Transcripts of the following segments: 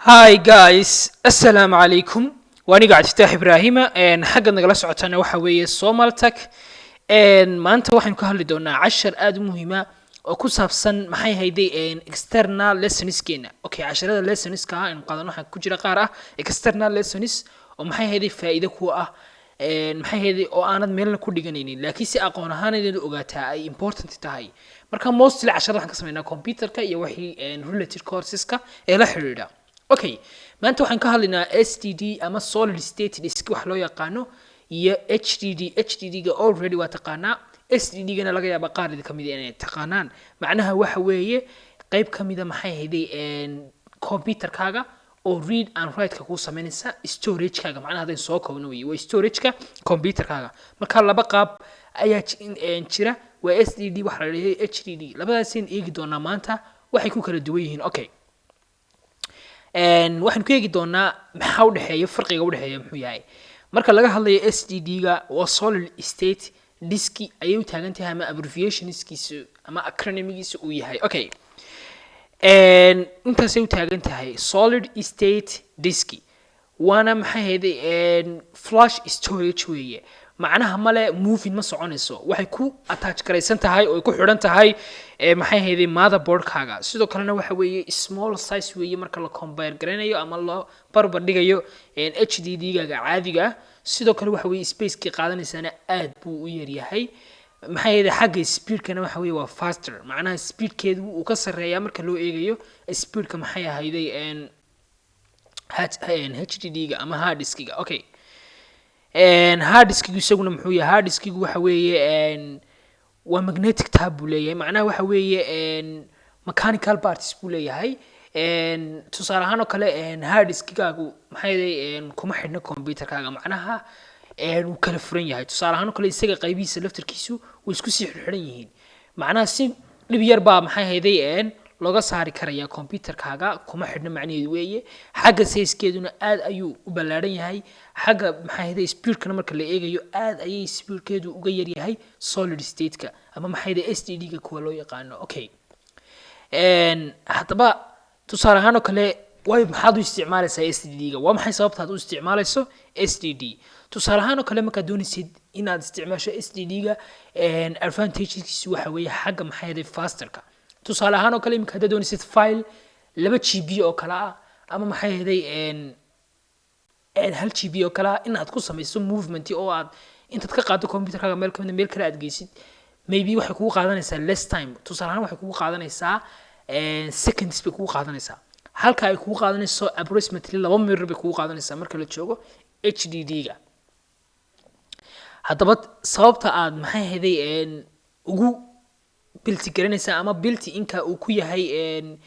Hi guys, assalaamu calaykum. Waa aniga Cabdifataax Ibraahima. Xaggaad nagala socotaana waxa weeye Somaltech. Maanta waxaynu ka hadli doonaa cashar aada u muhiima oo ku saabsan, maxay hayday, external lessonskeena. Okay, casharada lessonska ah aynu qaadano waxaa ku jira qaar ah external lessons oo, maxay hayday, faa'iido ku ah, maxay hayday, oo aanad meelna ku dhiganaynin, laakiin si aqoon ahaan inaad ogaataa ay important tahay. Marka mostly casharada waxaan ka sameynaa computerka iyo wixii related courseska ee la xidhiidha. Okay, maanta waxaan ka hadlaynaa SSD ama solid state disk wax loo yaqaano iyo HDD. HDD ga already waa taqaanaa, SSD gana laga yaaba qaar idin kamid inay taqaanaan. Macnaha waxa weeye qayb kamida, maxay hayday, computerkaaga oo read and write-ka kuu sameynaysa storage-kaaga. Macnaha haddayn soo koobno weye, waa storage-ka computerkaaga. Marka laba qaab ayaa jira, waa SSD waxa la leeyahay, HDD. Labadaasaynu eegi doonaa maanta waxay ku kala duwan yihiin. Okay, waxaynu ku eegi doonaa maxaa udhexeeya, farqiga udhexeeya muxuu yahay. Marka laga hadlayo SSD ga, waa solid state disk ayay u taagan tahay ama abbreviationskiisu ama acronymigiisu uu yahay. Okay, intaasay u taagan tahay solid state disk, waana, maxay hayday, flash storage weeye. Macnaha male moving, ma soconayso, waxay ku attach garaysan tahay oo ay ku xidhan tahay, maxay hayday, motherboardkaaga. Sidoo kalena waxa weeye small size weeye marka la compare garanayo ama loo barbar dhigayo HDD gaaga caadiga ah. Sidoo kale waxa weeye spacekii qaadanaysaana aad buu u yaryahay. Maxay hayday, xagga speedkana waxa weeye waa faster. Macnaha speedkeedu uu ka sarreeyaa marka loo eegayo speedka, maxay ahayday, HDD ga ama hard diskiga. Okay, hard diskigu isaguna muxuu yahay? Hard diskigu waxa weeye waa magnetic tape buu leeyahay. Macnaha waxa weeye mechanical parts buu leeyahay. Tusaale ahaan oo kale, hard diskigaagu, maxay yahay, kuma xidhna computerkaaga. Macnaha wuu kala furan yahay. Tusaale ahaan oo kale, isaga qaybihiisa laftarkiisu way isku sii xidhan yihiin. Macnaha si dhib yar baa, maxay hayday, looga saari karaya computerkaaga, kuma xidhna macnaheedu weeye. Xagga sizekeeduna aad ayuu u ballaaran yahay. Xagga, maxay hayday, speedkana marka la eegayo, aad ayay speedkeedu uga yaryahay solid stateka ama, maxay hayday, SSD ga kuwa loo yaqaano. Okay, haddaba tusaale ahaan oo kale, waayo maxaad u isticmaalaysaa SSD ga? Waa maxay sababta aad u isticmaalayso SSD? Tusaale ahaan oo kale, markaad doonaysid inaad isticmaasho SSD ga, advantageskiisu waxa weeye xagga, maxay hayday, fasterka. Tusaale ahaan oo kale, iminka haddaad doonaysid file 2 GB oo kale ah ama, maxay hayday, 1 GB oo kale ah inaad ku samayso movement oo aad intaad ka qaado computerkaaga meel kamid meel kale aad geysid, maybe waxay kugu qaadanaysaa less time. Tusaale ahaan, waxay kugu qaadanaysaa seconds bay kugu qaadanaysaa, halka ay kugu qaadanayso approximately 2 mirir bay kugu qaadanaysaa marka la joogo HDD ga. Haddaba sababta aad, maxay hayday, ugu built garanaysaa ama built inka uu ku yahay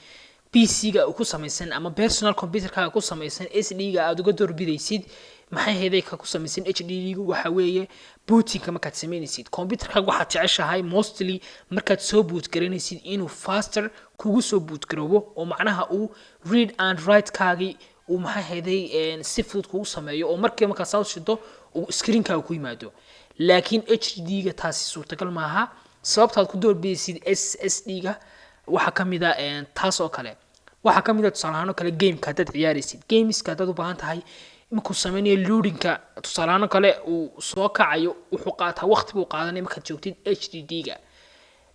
PC-ga uu ku samaysan ama personal computerkaaga ku samaysan SSD ga aad uga doorbidaysid, maxay hayday, ka ku samaysan HDD ga, waxa weeye bootingka. Markaad samaynaysid computerkaaga, waxaad jeceshahay mostly markaad soo boot garanaysid inuu faster kugu soo boot garoobo, oo macnaha uu read and write kaagii uu, maxay hayday, si fudud kugu sameeyo, oo markiiba markaad soo shido uu screenkaaga ku yimaado. Laakiin HDD ga taasi suurtagal maaha. Sababta aad ku doorbidaysid SSD ga waxaa ka mid a taas oo kale. Waxaa ka mid a, tusaale ahaan oo kale, gameka haddaad ciyaaraysid, gameska haddaad u baahan tahay, markuu sameynayo loadingka, tusaale ahaan oo kale, uu soo kacayo, wuxuu qaataa waqti buu qaadanaya markaad joogtid HDD ga.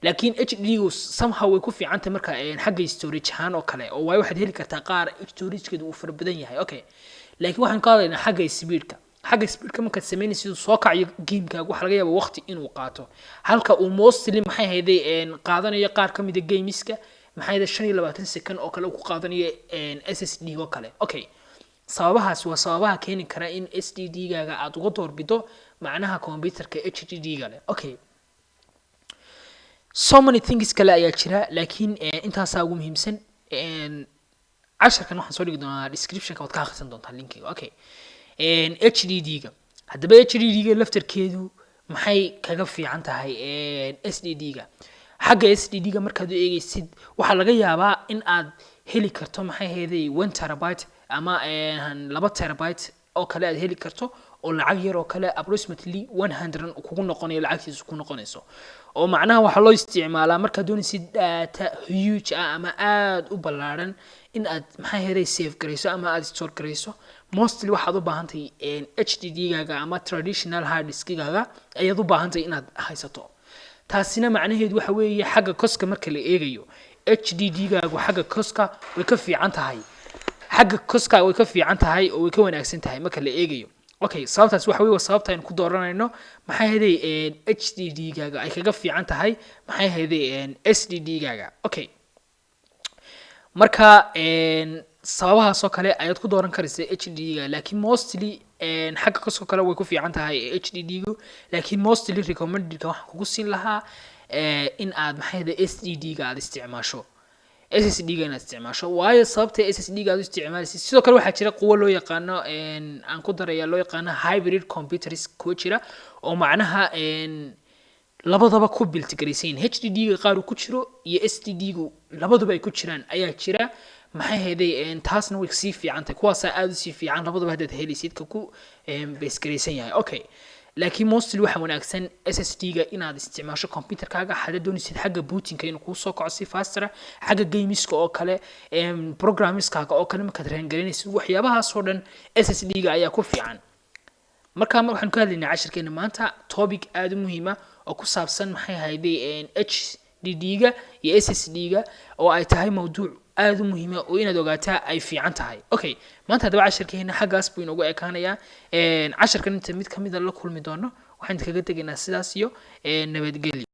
Laakiin HDD gu somehow way ku fiican tahay marka xagga storage ahaan oo kale, oo waayo waxaad heli kartaa qaar storagekeedu uu fara badan yahay. Okay, laakiin waxaan ka hadlaynaa xagga speedka. Xagga speedka markaad samaynaysid, uu soo kacayo gamekaaga, waxaa laga yaabaa waqti inuu qaato, halka uu mostly, maxay hayday, qaadanayo qaar ka mid a gameska, maxay hayday, 25 second oo kale uu ku qaadanayo SSD oo kale. Okay, sababahaas waa sababaha keeni kara in SSD gaaga aad uga doorbido macnaha computerka HDD ga leh. Okay, so many things kale ayaa jira, laakiin intaasaa ugu muhiimsan. Casharkan waxaan soo dhigi doonaa descriptionka, waad ka akhrisan doontaa linkiga. Okay, HDD ga haddaba, HDD ga laftarkeedu maxay kaga fiican tahay SSD ga? Xagga SSD ga markaad u eegeysid, waxaa laga yaabaa in aad heli karto, maxay ahayday, 1 terabyte ama 2 terabyte oo kale aad heli karto. oo lacag yar oo kale, approximately 100 kugu noqonayo, lacagtiisu ku noqonayso. Oo macnaha waxaa loo isticmaalaa markaad doonaysid data huge ah ama aada u ballaaran in aad, maxaa helay, save garayso ama aad store garayso. Mostly waxaad u baahantahay HDD gaaga ama traditional hard diskigaaga ayaad u baahantahay inaad haysato. Taasina macnaheedu waxa weeye, xagga costka marka la eegayo, HDD gaagu xagga costka way ka fiican tahay, xagga costka way ka fiican tahay oo way ka wanaagsan tahay marka la eegayo. Okay, sababtaas waxa weye waa sababta aynu ku dooranayno, maxay ahayday, HDD gaaga ay kaga fiican tahay, maxay ahayday, SSD gaaga. Okay, marka sababahaas oo kale ayaad ku dooran karaysa HDD ga, laakiin mostly xagga costka kale way ku fiican tahay HDD gu. Laakiin mostly recommendedka waxaan kugu siin lahaa in aad, maxay ahayday, SSD ga aad isticmaasho, SSD ga inaad isticmaasho. Waayo, sababta SSD ga aad u isticmaalaysid, sidoo kale waxaa jira kuwo loo yaqaano, aan ku daraya, loo yaqaano hybrid computers, kuwo jira oo macnaha labadaba ku built garaysan, HDD ga qaar uu ku jiro iyo SSD gu labaduba ay ku jiraan ayaa jira. Maxay hayday, taasna way sii fiican tahay, kuwaasaa aada usii fiican labadaba haddaad helaysid ka ku base garaysan yahay. Okay, laakiin mostly waxaa wanaagsan SSD ga inaad isticmaasho computerkaaga haddaad doonaysid xagga bootingka inuu kuu soo kaco si faster, xagga gameska oo kale, programmiskaaga oo kale markaad run garinaysid, waxyaabahaas oo dhan SSD ga ayaa ku fiican. Marka waxaanu ka hadlaynaa cashirkeena maanta topic aada u muhiima oo ku saabsan, maxay ahayday, HDD ga iyo SSD ga, oo ay tahay mawduuc aada u muhiima oo inaad ogaataa ay fiican tahay. Okay, maanta haddaba cashirkeena xaggaas buu inoogu ekaanayaa. Casharkan inta mid kamida la kulmi doono, waxaan kaga tegaynaa sidaas iyo nabadgelyo.